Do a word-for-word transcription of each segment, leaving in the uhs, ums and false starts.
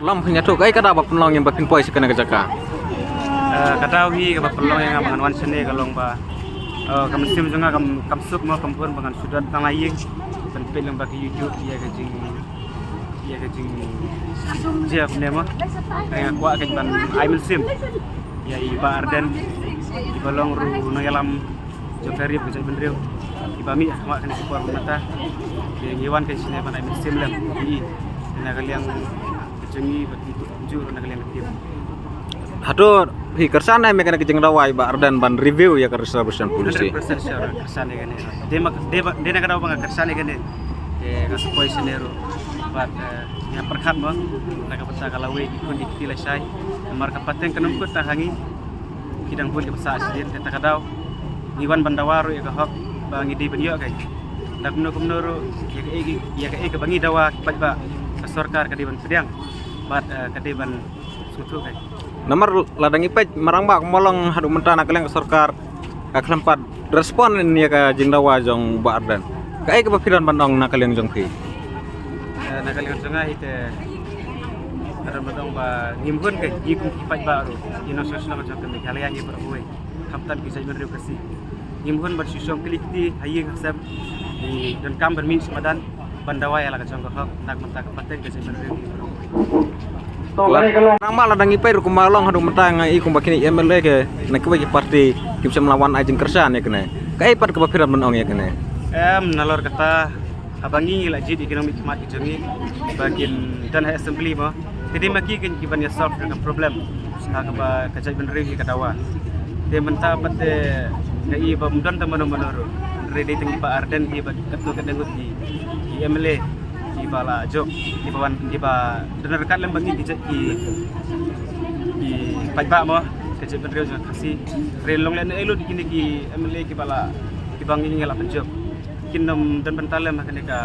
Lam phin ïathuh kaei ka daw ba pynlong ïa ba phin poi sha kane ka jaka. Eh, ka daw hi kaba pynlong ïa nga ba ngan wan shane ka long ba, eh, ka mynsiem jong nga kam, kam suk mo, kam bun ba ngan shu don tang la ïing ban peit lang ba ka YouTube ïa ka jing, ïa ka jing jia kumne mo. Ka nga kwah ka ban ai mynsiem ïa i Bah Ardent, i ba long ruh u nongïalam jong ka ri bad ka jaitbynriew, i ba mih ha khmat kane ka por mynta. Te ngi wan ka shane ban ai mynsiem lem ïa i na ka liang ka jong i bad kumjuh ruh na ka liang ka team. Hato phi kyrshan ne me kane ka jingdawa i Bah Ardent ban review ïa ka reservation policy? Hundred percent sure, kyrshan ïa kane. Dei ma, dei ba, dei na ka daw ba nga kyrshan ïa kane. Te nga sa poi shane ruh bad, eh, nga pyrkhat mo na ka bynta ka lawei ki khun ki kti lashai. Namar ka pateng ka nongkut tang ha ngi, ki dang bun kiba sah shisien, te ta ka daw ngi wan ban dawa ruh ïa ka hok ba ngi dei ban ïoh ka. Da kumno kumno ruh ïa kaei, ïa kaei kaba ngi dawa ki paidbah, ka sorkar ka dei ban pdiang bad, eh, ka dei ban sngewthuh ka. Namar lada ngi peit marang ba kumba long haduh mynta na ka liang ka sorkar ka khlem pat respond ïa ka jingdawa jong Bah Ardent. Kaei kaba phi don ban ong na ka liang jong phi? Eh, na ka liang jong nga hi te, nga don ban ong ba ngim hun ka, ngi kum ki paidbah ruh, ngi nongshong shnong jong ka Meghalaya hi baroh kawei, khamtam ki jaitbynriew Khasi. Ngim hun ban shu shong kli kti ha ïing ha sem, ngi donkam ban mih sha madan ban dawa ïa la ka jong ka hok na ka bynta ka pateng ka jaitbynriew hi baroh kawei. Nang ma lada ngi peit ruh kumba long haduh mynta nga i kumba kine M L A ki na kiwei ki party kim shym la wan ai jingkyrshan ïa kane. Kaei pat kaba phi don ban ong ïa kane? Em, nalor kata haba ngi la jied ïa ki nongmihkhmat ki jong ngi ba kin don ha assembly mo, te dei ma ki kein ki ban ïa solve ka problem ha kaba ka jaitbynriew hi ka dawa. Te mynta pat te nga i ba ym don tang mano mano ruh, hynrei dei tang i Bah Ardent hi ba katto katne ngut ki, ki M L A ki ba la jop, ki ba wan, ki ba don ryngkat lem ba ngi ki jait ki, ki paidbah mo, ka jaitbynriew jong ka Khasi. Hynrei long lehnohei lut kine ki M L A ki ba la, ki ba ngi ngi la pynjop, kin ym don bynta lem ha kane ka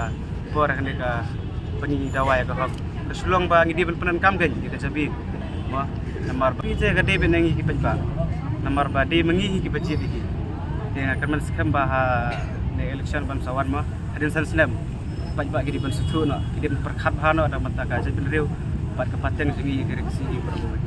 por, ha kane kaba ngi dawa ïa ka hok. Ka shu long ba ngi dei ban pyndonkam kein ïa ka jabieng mo, namar ba ngi te ka dei ban ngi ki paidbah, namar ba dei ma ngi hi ki ba jied ïa ki. Te nga kyrmen skhem ba ha ne election ban sa wan mo, hadien san snem, paidbah ki dei ban sngewthuh noh, ki dei ban pyrkhat bha noh da ka bynta ka jaitbynriew bad ka pateng jong ngi ïa ka ri Khasi hi baroh kawei.